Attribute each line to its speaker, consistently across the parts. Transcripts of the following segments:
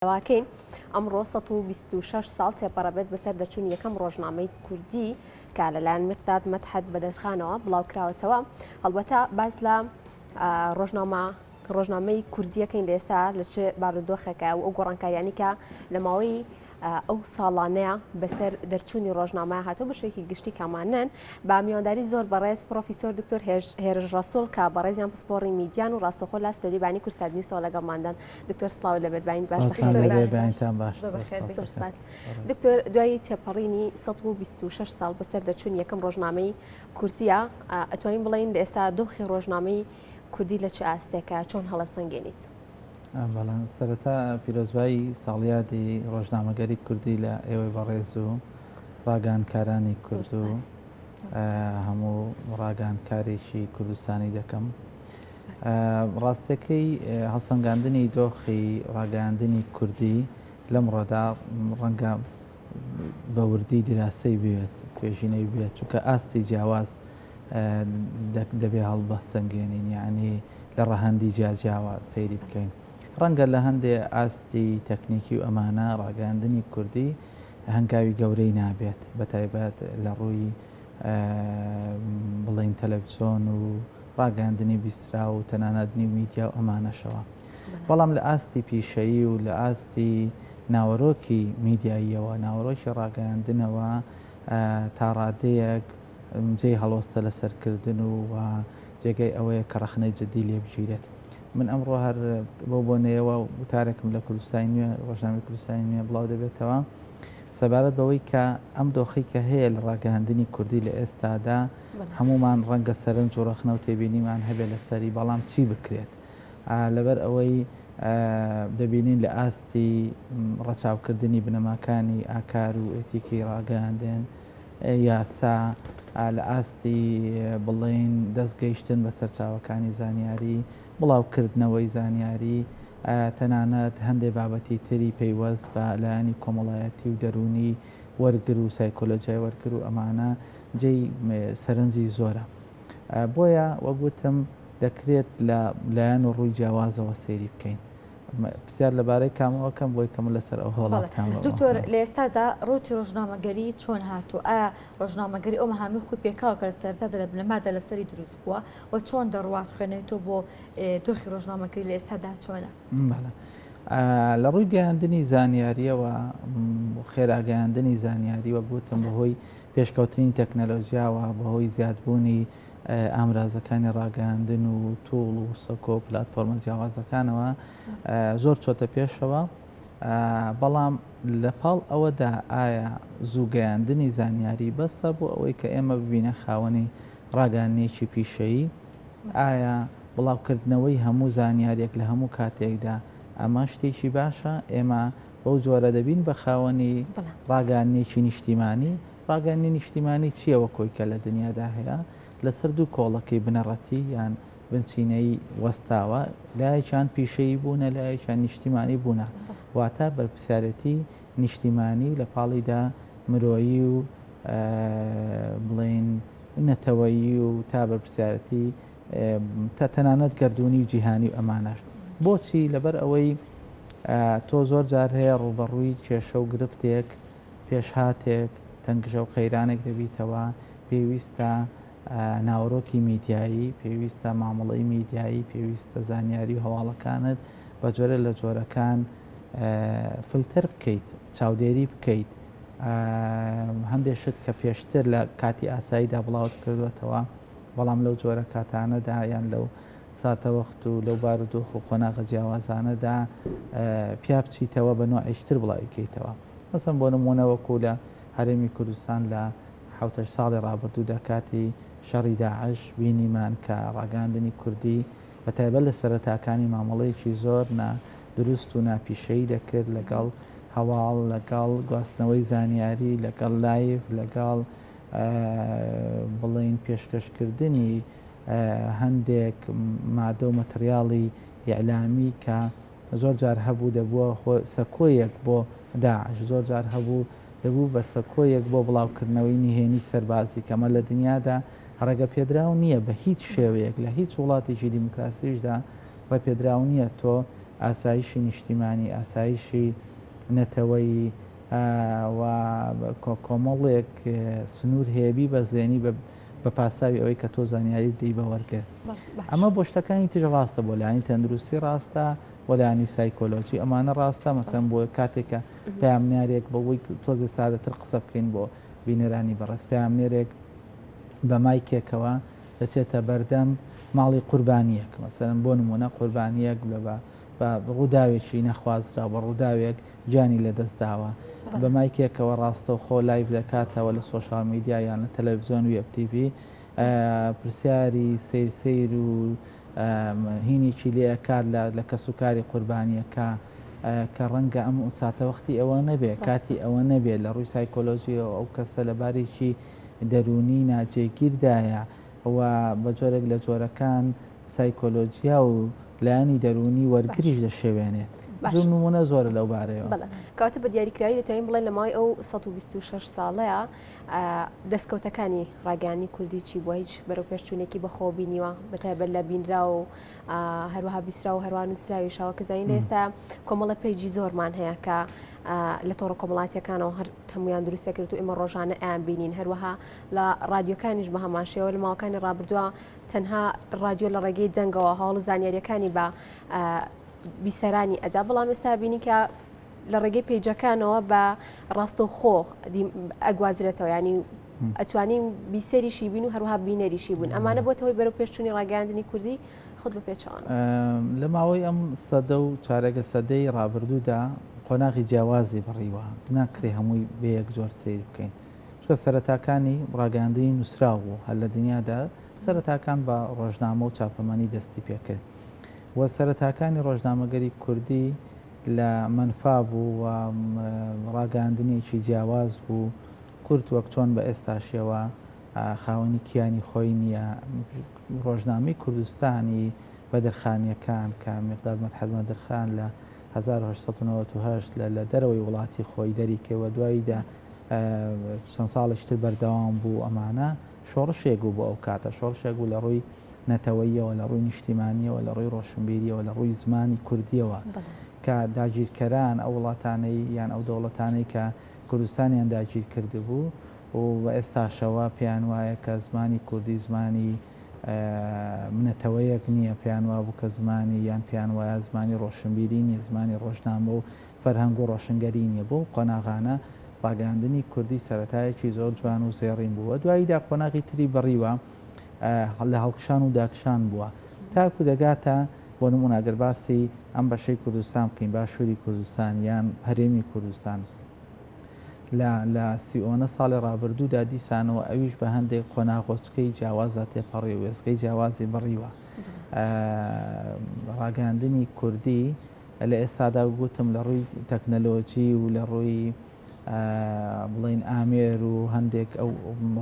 Speaker 1: داواکەین ئەمڕۆ 126 ساڵ تێپەڕەبێت بەسەر دەرچوونی یەکەم ڕۆژنامەی کوردی کە لەلایەن میقداد مەدحەت بەدەرخانەوە بڵاوکراوەتەوە هەڵبەتە باس لە ڕۆژنامە ڕۆژنامەی کوردیەکەین لە ئێستا لە چ بارودۆخێکە و ئەو گۆڕانکاریانی کە لە ماوەی ئەو ساڵانەیە بەسەر دەرچوونی ڕۆژنامە هاتوو بە شێوەیەکی گشتی کامانن با میوانداری زۆر بەڕێز پرۆفیسۆر دکتۆر هێرش ڕەسوڵ کە بەڕێزیان پسپۆڕی میدیان و ڕاستەخۆ لە ستۆدیۆی بانی کوردسات نیوسەوە لەگەڵماندان دکتۆر سڵاو لەبێت باین باش بەخێر دکتۆر دوای تێپەڕینی 126 ساڵ بەسەر دەچوون یەکەم ڕۆژنامەی کوردیە ئەتوانین بڵین لە ئێستا دۆخی ڕۆژنامەی کوردی لە چ ئاستێکە چۆن هەڵەسەنگێنیت؟
Speaker 2: بەڵام سەرەتا پیرۆزبایی ساڵیادی ڕۆژنامەگەری کوردی لە ئێوەی بەڕێز و ڕاگەیاندکارانی کورد و هەموو ڕاگەیاندکارێکی کوردستانی دەکەم. ڕاستەکەی هەڵسەنگاندنی دۆخی ڕاگەیاندنی کوردی لەمڕۆدا ڕەنگە بە وردی دیراسەی بوێت توێژینەوەی بوێت چونکە ئاستی جیاواز دەبێ هەڵبسەنگێنین یعنی لە ڕەهەندی جیاجیاوە سەیری بکەین ڕەنگە لە هەندێ ئاستی تەکنیکی و ئەمانە ڕاگەیاندنی کوردی هەنگاوی گەورەی نابێت بە تایبەت لە ڕووی بڵین تەلەڤزیۆن و ڕاگەاندنی بیسترا و تەنانەت نیو میدیا و ئەمانەشەوە بەڵام لە ئاستی پیشەیی و لە ئاستی ناوەرۆکی میدیاییەوە ناوەرۆکی ڕاگەیاندنەوە تا ڕادەیەک جێی هەڵوەستە لەسەرکردن و جێگەی ئەوەیە کە ڕەخنەی جددی لێ بگیرێت. من ئەمڕۆ هەر بەو بۆنەیەوە وتارێکم لە کوردستانی نوێ، ڕۆژنامەی کوردستانی نوێ بڵاو دەبێتەوە سەبارەت بەوەی کە ئەم دۆخەی کە هەیە لە ڕاگەیاندنی کوردی لە ئێستادا هەمومان ڕەنگە سەرنج و ڕەخنە و تێبینیمان هەبێت لەسەری، بەڵام چی بکرێت؟ لەبەر ئەوەی دەبینین لە ئاستی ڕەچاوکردنی بنەماکانی ئاکار و ئێتیکی ڕاگەیاندن، یاسا لە ئاستی بڵێین دەست گەیشتن بە سەرچاوەکانی زانیاری، بڵاوکردنەوەی زانیاری، تەنانەت هەندێ بابەتی تری پەیوەست بە لایەنی کۆمەڵایەتی و دەروونی وەرگر و سایکۆلۆجیای وەرگر و ئەمانە جێی سەرنجی زۆرە. بۆیە وەک وتم دەکرێت لە لایەن و ڕووی جیاوازەوە سەیری بکەین. پرسیار لەبارەی کامەوە کەم بۆی کە من لەسەر ئەو هەوڵاتان
Speaker 3: دکتۆر لە ئێستادا ڕوتی ڕۆژنامەگەری چۆن هاتوو ئایا ڕۆژنامەگەری ئەو مەهامی خۆی پێکاوە کە لە سەرەتادا لە بنەمادا لەسەری دروست بووە و چۆن دەڕوات خوێنەوەی تۆ بۆ دۆخی ڕۆژنامەگەری لە ئێستادا چۆنە؟
Speaker 2: لە ڕووی گەیاندنی زانیاریەوە خێراگەیاندنی زانیاری وەک وتم بەهۆی پێشکەوتنی تەکنەلۆژیاوە بەهۆی زیادبوونی ئامرازەکانی ڕاگەیاندن و tool و سەکۆ و پلاتفۆرمە جیاوازەکانەوە زۆر چۆتە پێشەوە بەڵام لە پاڵ ئەوەدا ئایا زووگەیاندنی زانیاری بەسە بۆ ئەوەی کە ئێمە ببینە خاوەنی ڕاگەیاندنێکی پیشەیی ئایا بڵاوکردنەوەی هەموو زانیاریەک لە هەموو کاتێکدا ئەمە شتێکی باشە ئێمە بەو جۆرە دەبین بە خاوەنی ڕاگەیاندنێکی نیشتیمانی ڕاگەیاندنی نیشتیمانی چییە وەک ئەوەی کە لە دنیادا هەیە لەسەر دوو کۆڵەکەی بنەڕەتی یان بنچینەیی وەستاوە، لایەکیان پیشەیی بوونە، لایەکیان نیشتیمانی بوونە، واتە بەرپرسیارێتی نیشتیمانی و لە پاڵیدا مرۆیی و بڵێین نەتەوەیی و تا بەرپرسیارێتی تا تەنانەت گەردوونی و جیهانی و ئەمانەش. بۆچی؟ لەبەر ئەوەی تۆ زۆر جار هەیە ڕووبەڕووی کێشە و گرفتێک پێشهاتێک، تەنگژە و قەیرانێک دەبیتەوە، پێویستە ناوەرۆکی میدیایی، پێویستە مامەڵەی میدیایی، پێویستە زانیاری و هەواڵەکانت بە جۆرە لە جۆرەکان فلتەر بکەیت، چاودێری بکەیت. هەندێک شت کە پێشتر لە کاتی ئاساییدا بڵاوت کردووەتەوە، بەڵام لەو جۆرە کاتانەدا یان لەو ساتەوەخت و لەو بارودۆخ و قۆناغە جیاوازانەدا پیا بچیتەوە بە نۆعێکی تر بڵاوی کەیتەوە. مەسەن بۆ نموونە وەکوو لە هەرێمی کوردستان لە حەوتەش ساڵی ڕابردوودا کاتی شەڕی داعش بینیمان کە ڕاگەیاندنی کوردی بە تایبەت لە سەرەتاکانی مامەڵەیەکی زۆر نا دروست و ناپیشەیی دەکرد لەگەڵ هەواڵ لەگەڵ گواستنەوەی زانیاری لەگەڵ live لەگەڵ بڵێین پێشکەشکردنی هەندێک مادە و مەتریاڵی ئیعلامی کە زۆر جار هەبوو دەبووە سەکۆیەک بۆ داعش، زۆر جار هەبوو دەبوو بە سەکۆیەک بۆ بڵاوکردنەوەی نهێنی سەربازی کە ئەمە لە دنیادا ڕێگەپێدراو نییە بە هیچ شێوەیەک لە هیچ وڵاتێکی دیموکراسیشدا ڕێپێدراو نییە تۆ ئاسایشی نیشتیمانی، ئاسایشی نەتەوەیی و کۆمەڵێک سنوور هەیە بیبەزێنی بە پاساوی ئەوەی کە تۆ زانیاریت دەی بە وەرگر. ئەمە بۆ شتەکانی تریش ڕاستە، بۆ لایەنی تەندروستی ڕاستە، بۆ لایەنی سایکۆلۆجی ئەمانە ڕاستە. مەسەن بۆ کاتێک کە پەیامنێرێک بۆ بۆی تۆزێ سادەتر قسە بکەین بۆ بینەرانی بەڕێز، پەیامنێرێک بە مایکێکەوە دەچێتە بەردەم ماڵی قوربانییەک، مەسەلەن بۆ نموونە قوربانییەک بە ڕووداوێکی نەخوازراو، بە ڕووداوێک گیانی لەدەست داوە، بە مایکێکەوە ڕاستەوخۆ live دەکاتەوە لە social media یان لە تەلەڤزیۆن web TV، پرسیاری سەیر سەیر و هینێکی لێ ئەکات لە کەسوکاری قوربانییەکە کە ڕەنگە ئەم ساتەوەختی ئەوە نەبێ، کاتی ئەوە نەبێ، لە ڕووی سایکۆلۆژییەوە ئەو کەسە لە بارێکی دەروونی ناجێگیردایە و بە جۆرێک لە جۆرەکان سایکۆلۆجیا و لایەنی دەروونی وەرگریش دەشێوێنێت. زۆر نمونە زۆرە لەو بارەیەوە.
Speaker 1: کەواتە بە دیاریکراوی دەتوانین بڵێن لە ماوەی ئەو 126 ساڵەیە دەستکەوتەکانی ڕاگەیاندنی کوردی چی بووە؟ هیچ بەرەو پێشچوونێکی بەخۆ بینیوە بە تایبەت لە بینرا و هەروەها بیسرا و هەروە نووسراویشەوە کە زانین لە ئێستا کۆمەڵە page ی زۆرمان هەیە کە لە تۆڕە کۆمەڵاتیەکانەوە هەر هەمویان دروست دەکرێت و ئێمە ڕۆژانە ئەیان بینین هەروەها لە ڕادیۆکانیش بە هەمان شێوە لە ماوەکانی ڕابردووە تەنها ڕادیۆ لە ڕێگەی دەنگەوە هەواڵ و زانیاریەکانی بە بیسەرانی ئەدا بەڵام ئێستا بینی کە لە ڕێگەی page ەکانەوە بە ڕاستەوخۆ ئەگوازرێتەوە ینی ئەتوانین بیسەریشی بین و هەروها بینەریشی بوون ئەمانە بۆتەوەی بەرەو پێشچوونی ڕاگەاندنی کوردی خود بە پێچەوانە.
Speaker 2: لە ماوەی ئەم سەدە و چارەگە سەدەی ڕابردوودا قۆناغی جیاوازی بڕیوە، ناکرێ هەمووی بە یەک جۆر سەیر بکەین، چونکە سەرەتاکانی ڕاگەیاندنی نووسراو بوو، هەر لە دنیادا سەرەتاکان بە ڕۆژنامە و چاپەمەنی دەستی پێکرد و سەرەتاکانی ڕۆژنامەگەری کوردی لە مەنفا بوو و ڕاگەیاندنێکی جیاواز بوو، کورد وەک چۆن بە ئێستاشیەوە خاوەنی کیانی خۆی نییە، ڕۆژنامەی کوردستانی بەدرخانییەکان کە میقداد مەدحەت بەدرخان لە 1898 لە لە دەرەوەی وڵاتی خۆی دەری کرد و دواییدا چەند ساڵێکی تر بەردەوام بوو ئەمانە شۆڕشێک بوو بۆ ئەو کاتە شۆڕشێک بوو لە ڕووی نەتەوەییەوە لە ڕووی نیشتیمانیەوە لە ڕووی ڕۆشنبیریەوە لە ڕووی زمانی کوردیەوە کە داگیرکەران ئەو وڵاتانەی یان ئەو دەوڵەتانەی کە کوردستانیان داگیر کردبوو و بە ئێستاشەوە پێیان وایە کە زمانی کوردی زمانی نەتەوەیەک نییە، پێیان وابوو کە زمانی یان پێیان وایە زمانی ڕۆشنبیری نییە، زمانی ڕۆژنامە و فەرهەنگ و ڕۆشنگەری نییە. بەو قۆناغانە ڕاگەیاندنی کوردی سەرەتایەکی زۆر جوان و زێڕین بوو و دواییدا قۆناغی تری بڕیوە لە هەڵکشان و داکشان بووە تاکو دەگاتە بۆ نموونە گەر باسی ئەم بەشەی کوردستان بکەین باشووری کوردستان یان هەرێمی کوردستان لە لە سیۆنە ساڵی ڕابردوودا دیسانەوە ئەویش بە هەندێک قۆناغۆچکەی جیاوازدا تێپەڕی و وێستگەی جیاوازی بڕیوە. ڕاگەیاندنی کوردی لە ئێستادا گوتم لە ڕووی تەکنەلۆجی و لە ڕووی بڵین ئامێر و هەندێک ئەو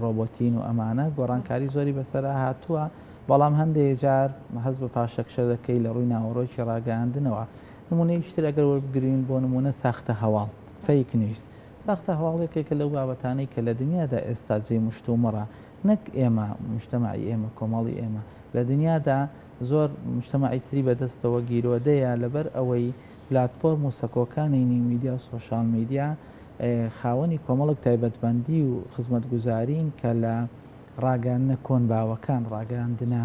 Speaker 2: ڕۆبۆتین و ئەمانە گۆڕانکاری زۆری بەسەرا هاتووە بەڵام هەندێک جار هەست بە پاشەکشە دەکەی لە ڕووی ناوەڕۆکی ڕاگەیاندنەوە نمونەیەکی تر ئەگەر وەربگرین بۆ نمونە ساختە هەواڵ، Fake News، ساختە هەواڵ یەکێکە لەو بابەتانەی کە لە دنیادا ئێستا جێی مشتومڕە، نەک ئێمە، موجتەمەعی ئێمە، کۆمەڵی ئێمە، لە دنیادا زۆر موجتەمەعی تری بەدەستەوە گیرۆدەیە، لەبەر ئەوەی پلاتفۆرم و سەکۆکانی new media و social media خاوەنی کۆمەڵێک تایبەتمەندی و خزمەتگوزارین کە لە ڕاگەیاندنە کۆنباوەکان، ڕاگەیاندنە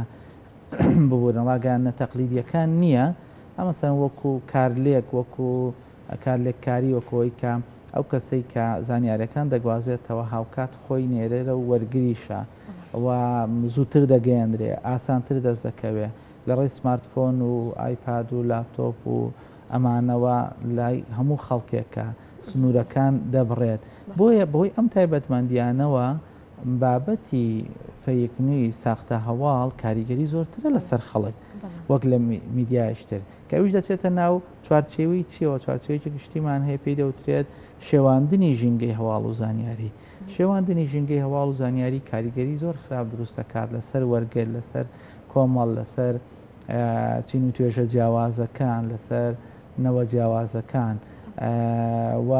Speaker 2: ببورن ڕاگەیاندنە تەقلیدیەکان نییە ئەمەسەن وەکو کارلێک وەکو کارلێککاری وەکو ئەوەی کە ئەو کەسەی کە زانیاریەکان دەگوازێتەوە هاوکات خۆی نێرەرە و وەرگریشە و زووتر دەگەیەنرێ ئاسانتر دەست دەکەوێ لە ڕێی سمارتفۆن و ئایپاد و لاپتۆپ و ئەمانەوە لای هەموو خەڵکێکە سنوورەکان دەبڕێت بۆیە بەهۆی ئەم تایبەتمەندیانەوە بابەتی fake news ساختە هەواڵ کاریگەری زۆرترە لەسەر خەڵک وەک لە میدیایش تر کە ئەویش دەچێتە ناو چوارچێوەی چیەوە چوارچێوەیەکی گشتیمان هەیە پێی دەوترێت شێواندنی ژینگەی هەواڵ و زانیاری شێواندنی ژینگەی هەواڵ و زانیاری کاریگەری زۆر خراپ دروست دەکات لەسەر وەرگر لەسەر کۆمەڵ لەسەر چین و توێژە جیاوازەکان لەسەر نەوە جیاوازەکان و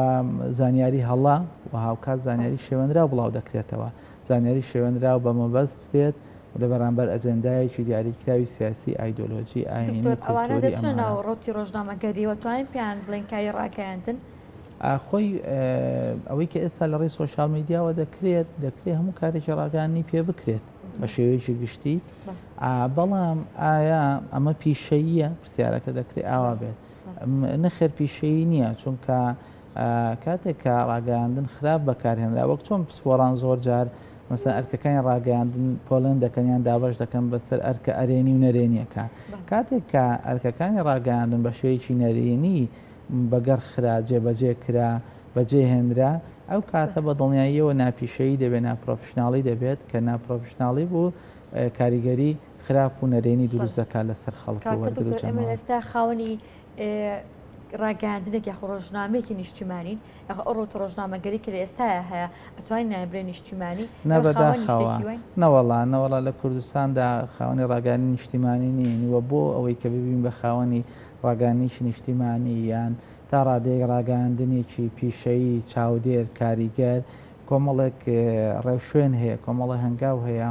Speaker 2: زانیاری هەڵە و هاوکات زانیاری شێوێنراو بڵاو دەکرێتەوە زانیاری شێوێنراو بە مەبەست بێت لە بەرامبەر ئەجێندایەکی دیاریکراوی سیاسی، ئایدۆلۆژی، ئایینی،
Speaker 3: دکتۆر ئەوانە
Speaker 2: کولتووری
Speaker 3: دەچنە
Speaker 2: ئەمانە.
Speaker 3: ناو ڕەوتی ڕۆژنامەگەریەوە توانین پێیان بڵێین کاری ڕاگەیاندن؟
Speaker 2: خۆی ئەوەی کە ئێستا لە ڕێی سۆشیال میدیاوە دەکرێت، دەکرێت هەموو کارێکی ڕاگەیاندنی پێ بکرێت بە شێوەیەکی گشتی، بەڵام ئایا ئەمە پیشەییە؟ پرسیارەکە دەکرێت ئاوا بێت. نەخێر پیشەیی نییە، چونکە کاتێک کە ڕاگەیاندن خراپ بەکارهێنرا وەک چۆن پسپۆڕان زۆر جار مەسەن ئەرکەکانی ڕاگەیاندن پۆلێن دەکەن یان دابەش دەکەن بەسەر ئەرکە ئەرێنی و نەرێنیەکان کاتێک کە ئەرکەکانی ڕاگەیاندن بە شێوەیەکی نەرێنی بەگەڕ خرا جێبەجێ کرا بەجێ هێنرا ئەو کاتە بە دڵنیاییەوە ناپیشەیی دەبێت ناپرۆفشناڵی دەبێت کە ناپرۆفشناڵی بوو کاریگەری خراپ و نەرێنی دروست دەکات لەسەر خەڵک و وەرگر و
Speaker 3: ئێمە ئێستا خاوەنی ڕاگەیاندنێک یاخۆ ڕۆژنامەیەکی نیشتیمانین یاخۆ ئەو ڕەوتە ڕۆژنامەگەری کە لە ئێستایا هەیە ئەتوانین ناوی بنێین نیشتیمانی
Speaker 2: نا
Speaker 3: ئێمە خاوەنی
Speaker 2: بەداخەوە
Speaker 3: شتێکی واین؟
Speaker 2: نەوەڵا نەوەڵا لە کوردستاندا خاوەنی ڕاگەیاندنی نیشتیمانی نین و بۆ ئەوەی کە ببین بە خاوەنی ڕاگەیاندنێکی نیشتیمانی یان تا ڕادەیەک ڕاگەیاندنێکی پیشەیی چاودێر کاریگەر کۆمەڵێک ڕێوشوێن هەیە کۆمەڵێ هەنگاو هەیە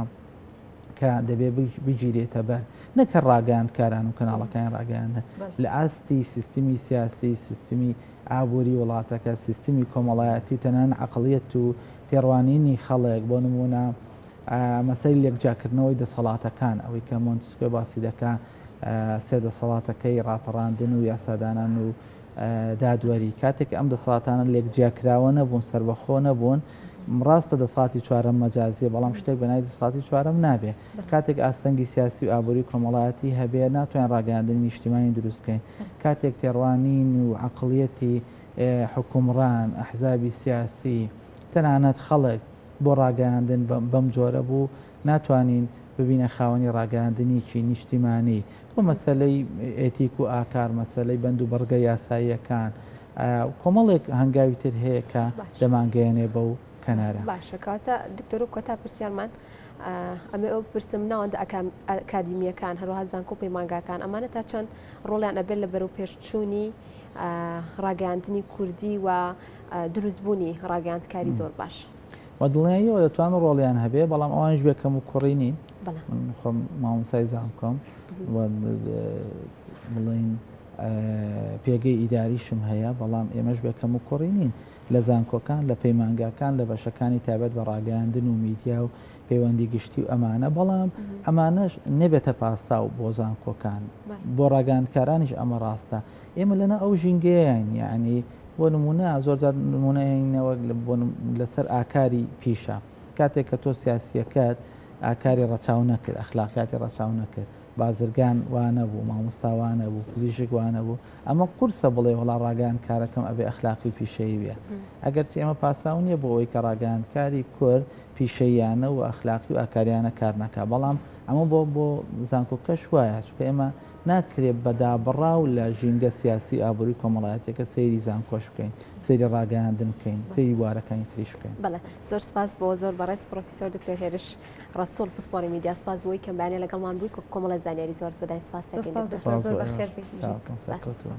Speaker 2: کە دەبێ بگیرێتە بەر نەک هەر ڕاگەیاندکاران و کەناڵەکانی ڕاگەیاندن لە ئاستی سیستمی سیاسی سیستمی ئابووری وڵاتەکە سیستمی کۆمەڵایەتی و تەنانەت عەقڵیەت و تێڕوانینی خەڵک بۆ نموونە مەسەلی لێکجیاکردنەوەی دەسەڵاتەکان ئەوەی کە مۆنتسکیۆ باسی دەکا سێ دەسەڵاتەکەی ڕاپەڕاندن و یاسادانان و دادوەری کاتێک ئەم دەسەڵاتانە لێکجیاکراوە نەبوون سەربەخۆ نەبوون ڕاستە دەسەڵاتی چوارەم مەجازیە بەڵام شتێک بە ناوی دەسەڵاتی چوارەم نابێ کاتێک ئاستەنگی سیاسی و ئابووری و کۆمەڵایەتی هەبێ ناتوانین ڕاگەیاندنی نیشتیمانی دروست بکەین کاتێک تێڕوانین و عەقڵیەتی حوکمڕان ئەحزابی سیاسی تەنانەت خەڵک بۆ ڕاگەیاندن بەم جۆرە بوو ناتوانین ببینە خاوەنی ڕاگەیاندنێکی نیشتیمانی بۆ مەسەلەی ئێتیک و ئاکار، مەسەلەی بەند و بڕگە یاساییەکان، کۆمەڵێک هەنگاوی تر هەیە کە دەمانگەیەنێ بەو کەنارە.
Speaker 1: باشە کەواتە دکتۆر و کۆتا پرسیارمان ئەمێ ئەو بپرسم ناوەندە ئەکادیمیەکان هەروەها زانکۆ و پەیمانگاکان ئەمانە تا چەند ڕۆڵیان ئەبێت لە بەرەو پێشچوونی ڕاگەیاندنی کوردی و دروستبوونی ڕاگەیاندکاری زۆر باش.
Speaker 2: بە دڵنیاییەوە دەتوانن ڕۆڵیان هەبێ بەڵام ئەوانیش بێ کەم و کوڕی نین من خۆم مامۆستای زانکۆم بڵین پێگەی ئیداریشم هەیە بەڵام ئێمەش بێ کەم و کوڕی نین لە زانکۆکان لە پەیمانگاکان لە بەشەکانی تایبەت بە ڕاگەیاندن و میدیا و پەیوەندی گشتی و ئەمانە بەڵام ئەمانەش نەبێتە پاساو بۆ زانکۆکان بۆ ڕاگەیاندکارانیش ئەمە ڕاستە ئێمە لەنا ئەو ژینگەیەین یعنی بۆ نموونە زۆر جار نموونە ئەهێنینەوە لەسەر ئاکاری پیشە کاتێک کە تۆ سیاسیەکەت ئاکاری ڕەچاو نەکرد ئەخلاقیاتی ڕەچاو نەکرد بازرگان وانەبوو مامۆستا وانەبوو پزیشک وانەبوو ئەمە قورسە بڵێ وەڵا ڕاگەیاندکارەکەم ئەبێ ئەخلاقی و پیشەیی بێ ئەگەرچی ئەمە پاساو نییە بۆ ئەوەی کە ڕاگەیاندکاری کورد پیشەییانە و ئەخلاقی و ئاکاریانە کار نەکا بەڵام ئەمە بۆ بۆ زانکۆکەش وایە چونکە ئێمە ناکرێت بە دابڕاو لە ژینگە سیاسی و ئابووری و کۆمەڵایەتیەکە سەیری زانکۆش بکەین، سەیری ڕاگەیاندن بکەین، سەیری بوارەکانی تریش بکەین.
Speaker 1: بەڵێ زۆر سپاس بۆ زۆر بەڕێز پڕۆفیسۆر دکتۆر هێرش ڕەسوڵ پسپۆڕی میدیا سپاس بۆی کەم بەیانە لەگەڵمان بووی کۆمەڵە زانیاری زۆرت بەداین سپاس دەکەین
Speaker 3: دکتۆر زۆر بەخێر بێیت.
Speaker 1: سپاس.